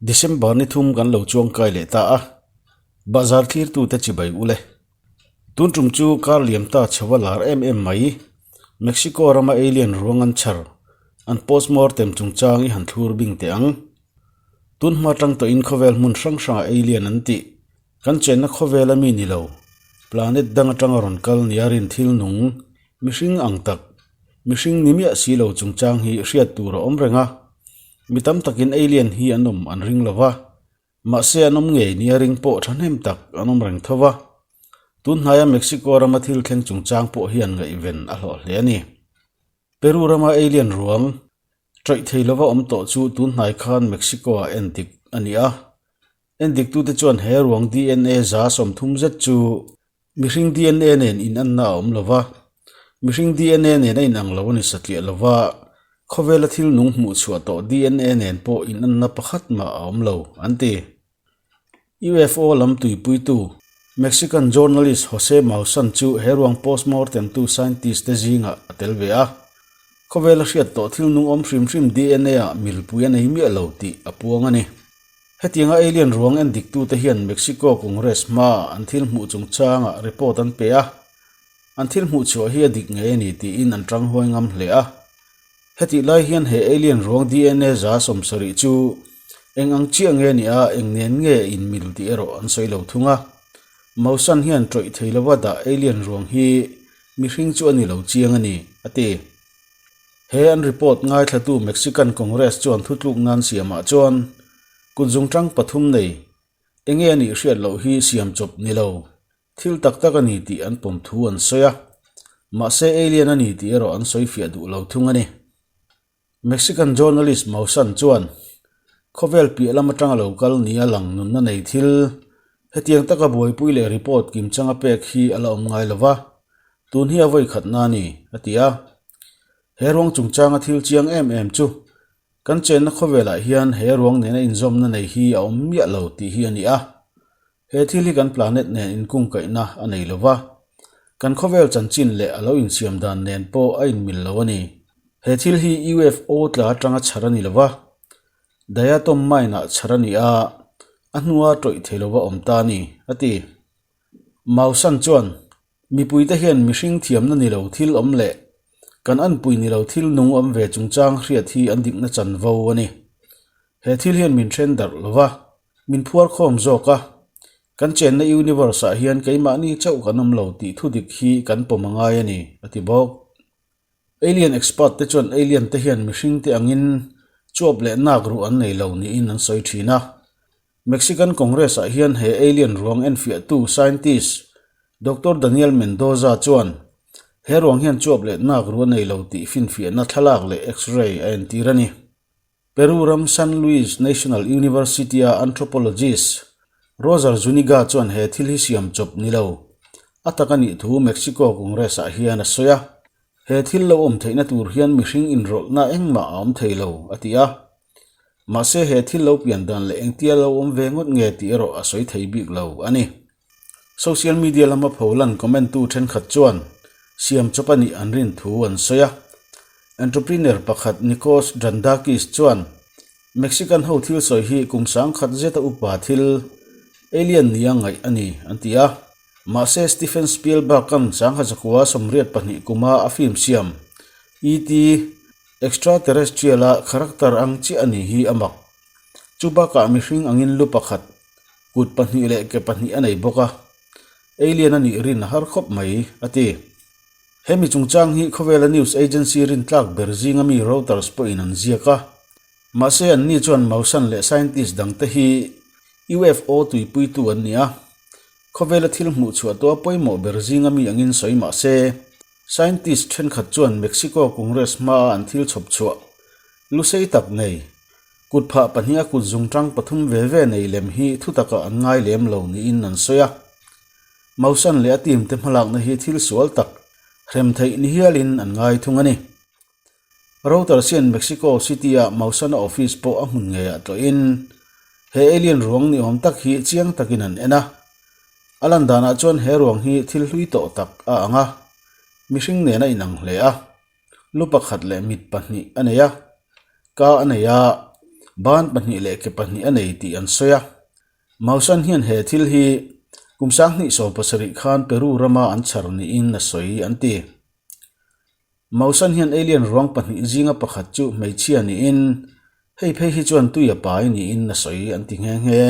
December ni thum kan lo chuang kai leh ta a, bahzar thlirtute chibai ule. Tun tum chu kar liam ta chhova lar em em mai, Mexico rama alien ruang an chhar, an postmortem chungchang i han thlur bing teh ang. Tun hma tang tawhin khawvel hmun hrang hrangah alien an tih, kan chenna khawvela mi ni lo, planet dang atanga rawn kal nia rin thil nung, mihring ang tak, mihring ni miah si lo chungchang hi hriat tur a awm reng a. Mi tam takin alien hi an awm an ring lo va, mahse an awm ngei nia ring pawh thahnem tak an awm reng tho va. Tun hnaia Mexico rama thil thleng chungchang pawh hian ngaihven a hlawh hle a ni. Peru rama alien ruang ṭaih thei lova awm tawh chu tun hnai khan Mexico-ah endik a ni a. Endiktute chuan he ruang DNA 30% zet chu mihring DNA nen inanna a awm lo va, mihring DNA nen a inang lo a ni satliah lo va, khawvela thil nung hmuh chhuah tawh DNA nen pawh inanna pakhat mah a awm lo, an ti. UFO lam tuipuitu Mexican journalist Jose Maussan chu he ruang postmortem-tu scientist te zingah a tel ve a. Khawvela hriat tawh thil nung awm hrim hrim DNA-ah milpui a nei miah lo tih a puang a ni. Hetianga alien ruang en diktute hian Mexico Congress hmaah an thil hmuh chungchangah report an pe a, an thil hmuh chhuah hi a dik ngei a ni tiin an tang huai ngam hle a. Hetih lai hian he alien ruang DNA 70 chu eng ang chiah nge ni a, eng nen nge inmil tih erawh an sawi lo thung a. Maussan hian tawih thei lova dah alien ruang hi mihring chu a ni lo chiang a ni, a ti. He an report ngaithlatu Mexican Congress chuan thutluk nan siamah chuan kut zungtang pathum nei enge a nih hriat loh hi siam chawp ni lo, thil tak tak a ni tih an pawm thu an sawi a, mahse alien a ni tih erawh an sawi fiah duh lo thung a ni. Mexican journalist Maussan chuan, Khawvel piah lam atanga lo kal nia lang nunna nei thil, hetiang taka buaipui leh report kimchanga pek hi a la awm ngai lo va, tun hi a vawi khatna a ni, a ti a. He ruang chungchanga thil chiang em em chu, kan chenna khawvelah hian he ruang nena inzawmna nei hi a awm miah lo tih hi a ni a. He thil hi kan planet nen inkungkaihna a nei lo va, kan khawvel chanchin leh a lo insiam dan nen pawh a inmil lo a ni. He thil hi UFO tla atanga chhar a ni lo va, diatom mine-ah chhar a ni a, a hnua tawih thei lova awm ta a ni, a ti. Mausan chuan, Mipuite hian mihring thiamna ni lo thil awm leh kan anpui ni lo thil nung awm ve chungchang hriat hi an dikna chanvo a ni. He thil hian min then darh lo va, min phuar khawm zawk a. Kan chenna universe-ah hian keimahni chauh kan awm lo tih thudik hi kan pawm a ngai a ni, a ti bawk. Alien expert te chuan alien te hian mihring te angin chuap leh nak ruh an nei lo niin an sawi thin a. Mexican Congress-ah hian he alien ruang enfiahtu scientist Doctor Daniel Mendoza chuan he ruang hian chuap leh nak ruh a nei lo tih finfiahna thlalak leh X-ray a entir a ni. Peru ram San Luis National University-a anthropologist Roger Zuniga chuan he thil hi siam chawp ni lo a tak a nih thu Mexico Congress-ah hian a sawi a. He thil lo awm theihna tur hian mihring inrawlhna engmah a awm thei lo, a ti a. Mahse he thil lo pian dan leh engtia lo awm ve ngawt nge tih erawh a sawi thei bik lo a ni. Social media lama pholan comment-tu thenkhat chuan siam chawp a nih an rin thu an sawi a. Entrepreneur pakhat Nikos Drandakis chuan Mexican ho thil sawi hi kum sangkhat zeta upa thil alien nia ngaih a ni an ti a. Mahse Stephen Spielberg-a'n 1982 kuma a film siam ET. Extraterrestrial-a character ang chiah a ni hi a mak. Chu bakah mihring angin lu pakhat, kut pahnih leh ke pahnih a nei bawk a, alien a nih rin a har khawp mai, a ti. Hemi chungchang hi khawvela news agency rintlak ber zinga mi Reuters pawhin an ziak a. Mahse anni chuan Maussan leh scientist dangte hi UFO tuipuitu an ni a, khawvela thil hmuh chhuah tua pawimawh ber zinga mi angin sawi mah se, scientist thenkhat chuan Mexico Congress hmaa an thil chhawp chhuah lusei tak nei Kut phah pahniha kut zungtang pathum ve ve nei lem hi thutakah an ngai lem lo niin an sawi a. Maussan leh a team te hmalakna hi thil sual tak hrem theih ni hialin an ngai thung a ni. Reuters hian Mexico City-a Maussan-a office pawh a hmun ngeiah tlawhin he alien ruang ni awm tak hi chiang takin an en a. A lan danah chuan he ruang hi thil hlui tawh tak a ang a, mihring nen a inang hle a. Lu pakhat leh mit pahnih a nei a, ka a nei a, Ban pahnih leh ke pahnih a nei tih an sawi a. Mausan hian he thil hi kum 2017 khan Peru rama an chhar niin a sawi an ti. Mausan hian alien ruang pahnih zinga pakhat chu hmeichhia niin hei phei hi chuan tui a pai niin a sawi an ti nghe nghe.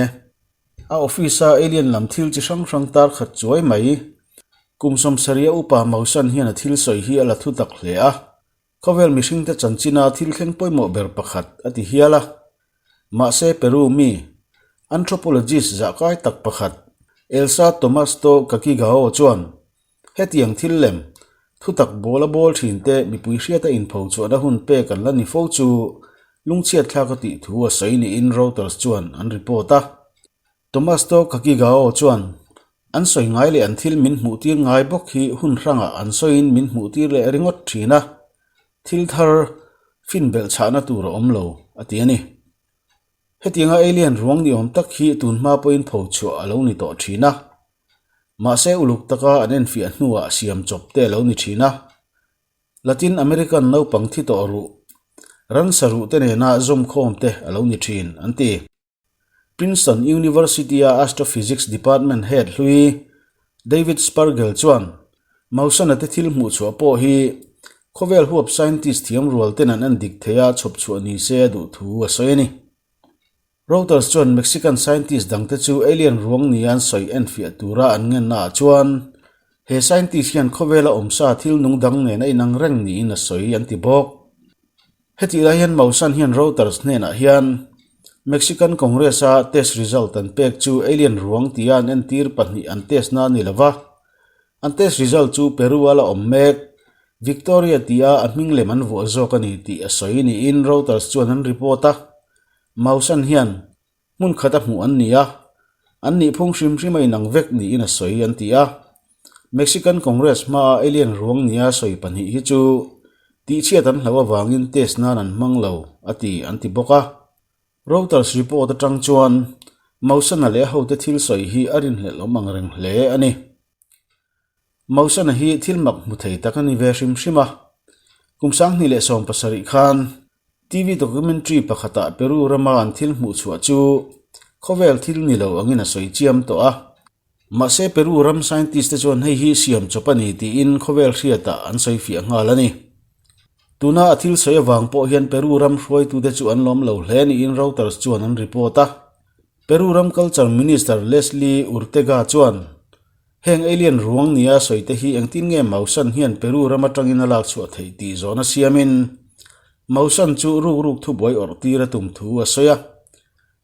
A office-a alien lam thil chi hrang hrang tar khat chuai mai. Kum 70 a upa Mausan hian a thil sawi hi a la thutak hle a. Khawvel mihringte chanchina thil thleng pawimawh ber pakhat a ti hial a. Mahse Peru mi, anthropologist zahkai tak pakhat, Elsa Tomasto Cakigao chuan hetiang thil lem, thutak bawl a bawl thinte mipui hriata inpho chhuahna hun pek an la ni fo chu lungchhiat thlak a tih thu a sawi niin Reuters chuan an report a. Tomasto Cakigao chuan An sawi ngai leh an thil min hmuhtir ngai bawk hi hun hrangah an sawiin min hmuhtir leh ringawt thin a, thil thar fin belh chhahna tur a awm lo, a ti a ni. Hetianga alien ruang ni awm tak hi tun hma pawhin pho chhuah a lo ni tawh thin a. Mahse uluk taka an enfiah hnuah siam chawp te a lo ni thin a. Latin American naupang thi tawh ruh, ransa ruh te nena zawmkhawm te a lo ni thin, an ti. Princeton University-a Astrophysics Department head hlui David Spergel chuan Mausana te thil hmuh chhuah pawh hi khawvel huap scientist thiam rual ten an en dik thei a chhawp chhuah ni se a duh thu a sawi a ni. Reuters chuan Mexican scientist dangte chu alien ruang nia an sawi enfiah tura an ngenna ah chuan he scientist hian khawvela awmsa thil nung dang nen a inang reng niin a sawi an ti bawk. Hetih lai hian Maussan hian Reuters hnenah hian Mexican Congress-a test result an pek chu alien ruang tia an entir pahnih an test na a ni lova. An test result chu Peru-a la awm mek Victoria tia a hming lem an vuah zawk a ni tih a sawi niin Reuters chuan an report a. Maussan hian Hmun khat a hmuh an ni a, an nih phung hrim hrim a inang vek niin a sawi an ti a. Mexican Congress hmaa alien ruang nia sawi pahnih hi chu tihchhiat an hlauh avangin test nan an hmang lo a ti an ti bawk a. Reuters report atang chuan Mausana leh a hote thil sawi hi a rinhlelh awm ang reng hle a ni. Mausana hi thil mak hmu thei tak a ni ve hrim hrim a. Kum 2017 khan TV documentary pakhatah Peru rama an thil hmuh chhuah chu khawvel thil ni lo angin a sawi chiam tawh a. Mahse Peru ram scientist te chuan hei hi siam chawp a ni tiin khawvel hriatah an sawi fiah nghal a ni. Tuna a thil sawi avang pawh hian Peru ram hruaitute chu an lawm lo hle niin Reuters chuan an report a. Peru ram culture minister Leslie Urtega chuan Heng alien ruang nia sawi te hi engtin nge Mausan hian Peru ram atangin a lak chhuah theih tih zawhna siamin Mausan chu ruk ruk thubuai awrh tir a tum thu a sawi a.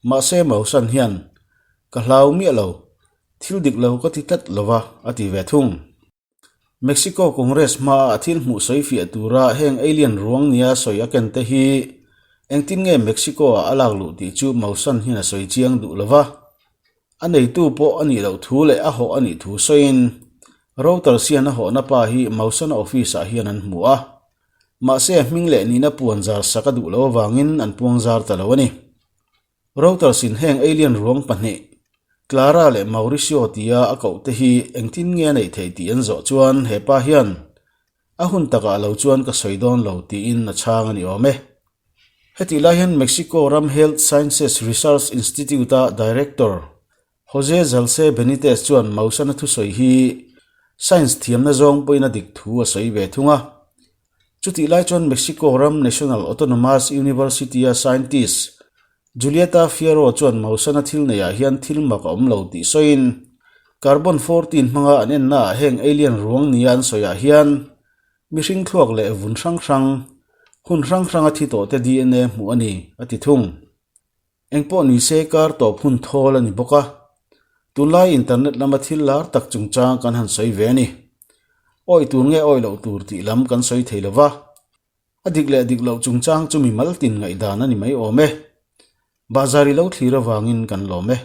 Mahse Mausan hian, Ka hlau miah lo, thil dik lo ka ti tlat lo va, a ti ve thung. Mexico Congress hmaa a thil hmuh sawi fiah tura heng alien ruang nia sawi a ken te hi engtin nge Mexico-ah a lak luh tih chu Mausan hian a sawi chiang duh lo va. A neitu pawh a nih loh thu leh a hawh a nih thu sawiin Reuters hian a hawhna pa hi Mausana office-ah hian an hmu a. Mahse a hming leh nihna puan zar sak a duh loh avangin an puang zar ta lo a ni. Reuters-in heng alien ruang pahnih, Clara leh Mauricio tia a koh te hi engtin nge a neih theih tih an zawh chuan he pa hian A hun takah lo chuan ka sawi dawn lo tiin a chhang a ni awm e. Hetih lai hian Mexico ram Health Sciences Research Institute-a Director Jose Zalce Benitez chuan Mausana thusawi hi science thiamna zawng pawhin a dik thu a sawi ve thung a. Chutih lai chuan Mexico ram National Autonomous University-a scientist Julieta Fierro chuan Mausana thil neiah hian thil mak a awm lo tih sawiin, Carbon 14 hmanga an ennaah heng alien ruang nia an sawiah hian mihring thluak leh vun hrang hrang, hun hrang hranga thi tawhte DNA hmuh a ni, a ti thung. Engpawh ni se kar tawp hun thawl a ni bawk a, tunlai internet lama thil lar tak chungchang kan han sawi ve a ni. Awih tur nge awih loh tur tih lam kan sawi thei lo va. A dik leh dik loh chungchang chu mimal tin ngaihdan a ni mai awm e. Bahzar i lo thlir avangin kan lawm e.